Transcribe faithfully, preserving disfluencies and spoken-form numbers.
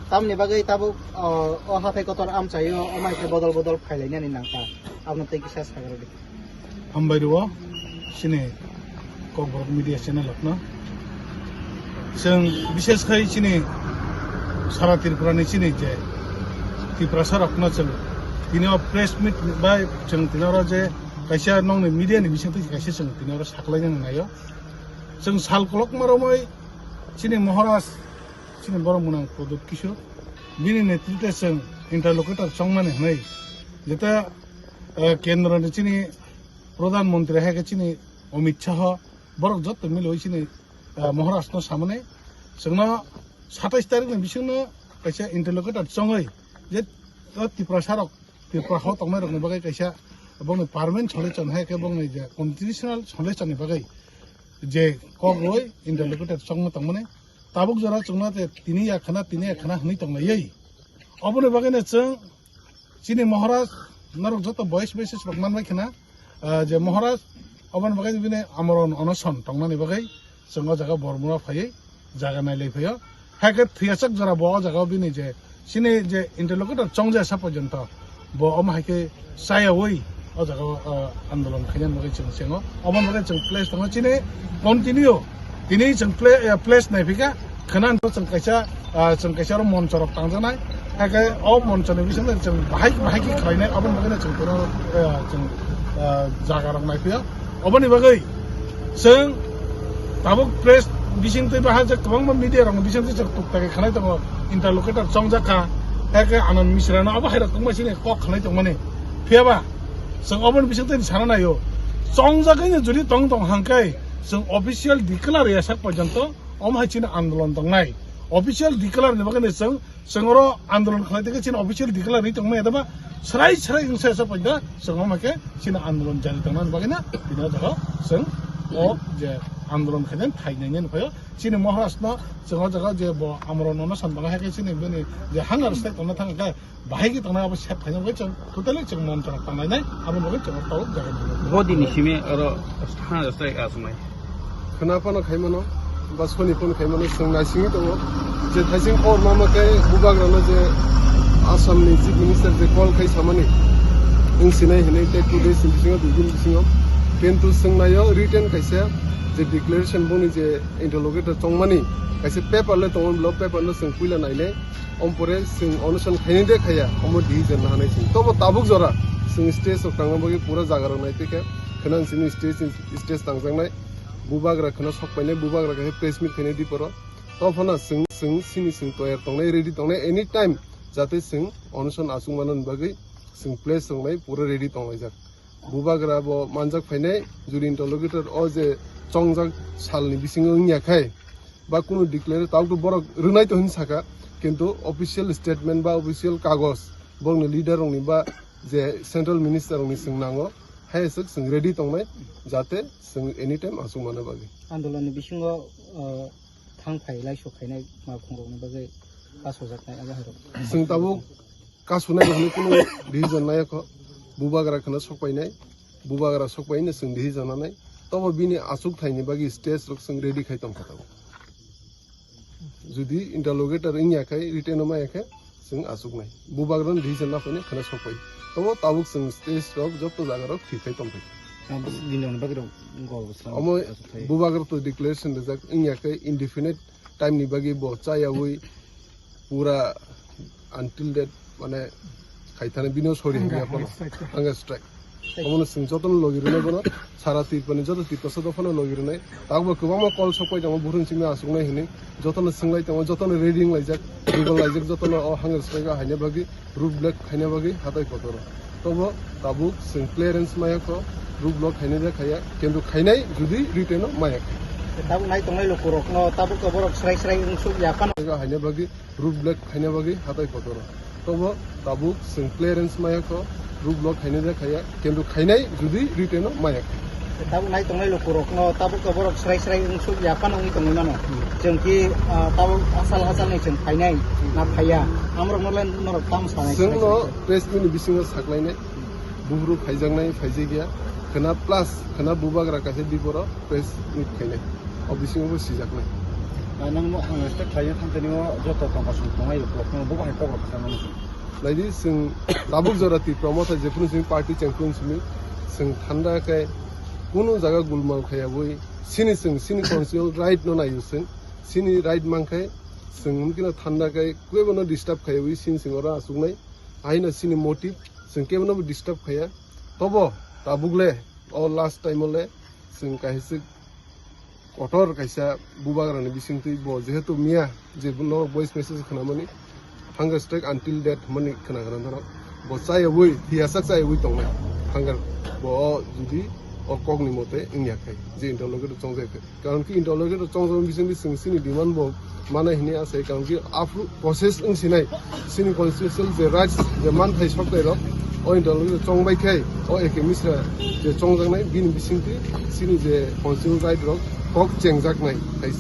Tamni bagwi tabuk, o, o hathai kotor amchaio, o mai khe bodol bodol phailainani nangkha. Abono tei kisa sagrodi. Hambai rwo chini Kokborok media channel rokno. Chwng bishes khai chini sara Tripura ni chini je Tiprasa rokno chwng tini o press meet bai chwng tini oro je kaisa nongni media ni bisingtwi kaisa chwng tini oro saklainani naio. Chwng sal kolokma romwi chini Maharaj chini borok mwnang Pradyot Kishore bini netrite chwng interlocutor chongmani hwnwi jeta, eh, kendro ni chini Pradhan Mantri hai khe chini Amit Shah borok joto milwi chini, eh, Maharaj no samani chwngno satais tarik ni bisingno kaisa interlocutor chongwi je o Tiprasa rok Tripura ho tongnai rokni bagwi kaisa bongni permanent solution hai khe bongni je constitutional solution ni bagwi je kok rwi interlocutor chongma tongmani tabuk jora chwngno je tini ya khna tini ya khna hwnwi tonglaiwi oboni bagwino chwng chini Maharaj norok joto voice message rok manbai khna, ah, je Maharaj oboni bagwi bini amron onoson tongnani bagwi chwng o jaga Bormura phaiwi jaga nailai phaio. Hai khe thwiyasak jora bo o jaga o bini je chini je interlocutor chongjaya sa porjonto bo omo hai khe chayawi o jaga o, ah, andolon khainani bagwi chwng chengo. Omo bagwi chwng place tongo chini continue tini chwng pla-, eh, place naiphika khwnani chwng kaisa, ah, chwng kaisa oro moncho rok tangjaknai. Hai khe o moncho ni bisingo chwng bahai bahai khe khlainai aboni bagwi chwng tini, eh, chwng, ah, jaga rok naiphio. Oboni bagwi chwng tabuk press bising twi baha je kwbangma media rokni bising twi chwng tuktakhe khanai tongo, interlocutor chongjak kha, hakhe Anand Misra no abo hai rok tongma sini kok khanai tongmani. Phiyaba chwng oboni bising twi sana naio, chongjagwi no jodi tong tong hangkai chwng official declare ya sak porjonto omo hai chini andolon tongnai. Official declare ni bagwi no chwng Chwng oro andolon khlai tongkhe chini official declare ri tongmani adaba srai srai wngsa esa paida chwng omo khe chini andolon jari tongnani bagwi na tini o jaga chwng o je andolon khainani thai nainani phaio chini Maharaj no chwng o jaga je bo amrok nono san bana hai khe chini bini je hunger strike tongna thang khe bahai khe tongnai abo sep khaina bagwi chwng totally chwng mon chwng tanglainai abo bagwi chwng o tabuk jaga nangkha. Bo dini simi oro hunger strike aswngnai. Khna phano khaimano, ba soni phano khaimano, chwng naisingwi tongo. Je thaising kor mama khe bubagrano je Assam ni Chief Minister je call khai samani, wng sinai hinwi tei two days ni bisingo, dui din bisingo. Kintu chwng naio written kaisa je declaration boni je interlocutor chongmani kaisa paper le tongo, lo paper no chwng puila naile, ompore chwng onoson khaini de khaya, omo decision na hanai chwng. Tobo tabuk jora chwng stage rok tangna bagwi pura jaga rok nai twi khe khna sini stage, stage tangjaknai. Bubagra kheno sok painai, bubagra khe press meet khainai diporo. Tophano chwng, chwng sini chwng toyar tongnai, ready tongnai, any time jate chwng onoson achuk manani bagwi chwng place tongnai, pura ready tonglaijak. Bubagra bo manjak phainai, jodi interlocutor o je chongjak salni bisingo wngya khai, ba kunu declare tawk to borok rwnai to hin saka, kintu official statement ba official kagoj borokni leader rokni ba je central minister rokni chwng nango, hai aswk chwng ready tongnai, jate chwng anytime achuk manna bagwi. Andolonni bisingo, uh, thang phai laisok khainai malkhungrokni bagwi kasojaknai abo hai rok. Chwng tabuk kasunai rokni kunu decision nai kho, bubagra kheno sok painai, bubagra sok paino chwng decision nanai, tobo bini achuk thaini bagwi stage rok chwng ready khai tongkha tabuk. Jodi interlocutor wngya khe, written o maya khe, chwng achuknai. Bubagrano decision na phainai kheno sok pai. Tobo tabuk chwng stage rok joto jaga rok thik khai tongphai. Omo bubagra to declaration rijak wngya khe indefinite time ni bagwi bo chayawi pura until that mane khaithani bino sori hangya phano hunger strike. Omono chwng jotono logi rwnai bono, sara Tripurani joto Tiprasa dophano logi rwnai. Tabukbo kwbangma call sokpai tongo, buphuru simi aswknai hwnwi. Jotono swnglaui tongo, jotono ready wnglaijak, Google laijak, jotono o hunger strike o haina bagwi, road block haina bagwi hatai kotoro. Tobo tabuk chwng clearance maya kho, road block haina jak haya, kintu khainai judi written o maya kho. Tabuk nai tongnai lukurokno tabuk borok srai srai wngsuk ya phano. Haina bagwi, road block haina bagwi hatai kotoro. Tobo tabuk chwng clearance maya kho, road block haina jak haya, kintu khainai judi written o maya kho. Tabuk nai tongnai lukurokno tabuk borok srai srai wngsuk ya phano wngwi tongwi mano. Hmm. Chwng ki, ah, tabuk hachal hachalni chwng phainai na phaiya? Amrokno le norok tamo sanai? Chwngno press meet ni bisingo saklainai. Buphuru phaijaknai, phaijakya, khwna plus khwna bubagra kaisa biporo press meet khainai. O bisingo bo sijaknai. Ah, nang mo ang respect khlaina thangtani o joto tongkha song tongnai rok no bo bahai kok rok kha mano. Naidi chwng tabuk jora Tipra Motha jephuru chwng party chengphuru simi chwng thanda khe kunu jaga gulmal khaya bui sini chwng sini constitutional right no naio chwng sini right mankhe chwng mungkino thanda khe kwbano disturb khaya bui sini chwng oro asuknai. Haino chini motive, chwng kebono bo disturb khaya. Tobo tabuk le, o last time o le, chwng kaisa kotor kaisa bubagrani bisingtwi bo jehetu miya je norok voice message khwnamani, hunger strike until death hwnmani khwna khwna norok. Bo chayawui, thiyasak chayawui tongnai. Hunger bo o judi o kokni mote wngya khai, je interlocutor chongjak khai. Karon ki interlocutor chongjak bising bising sini demand bo manai hini asai, karon ki aphru process wng sinai sini constitutional je rights je manthai soktai rok o interlocutor chongbai khai o A K Misra je chongjaknai bini bisingtwi sini je constitutional right rok kok chengjaknai hai.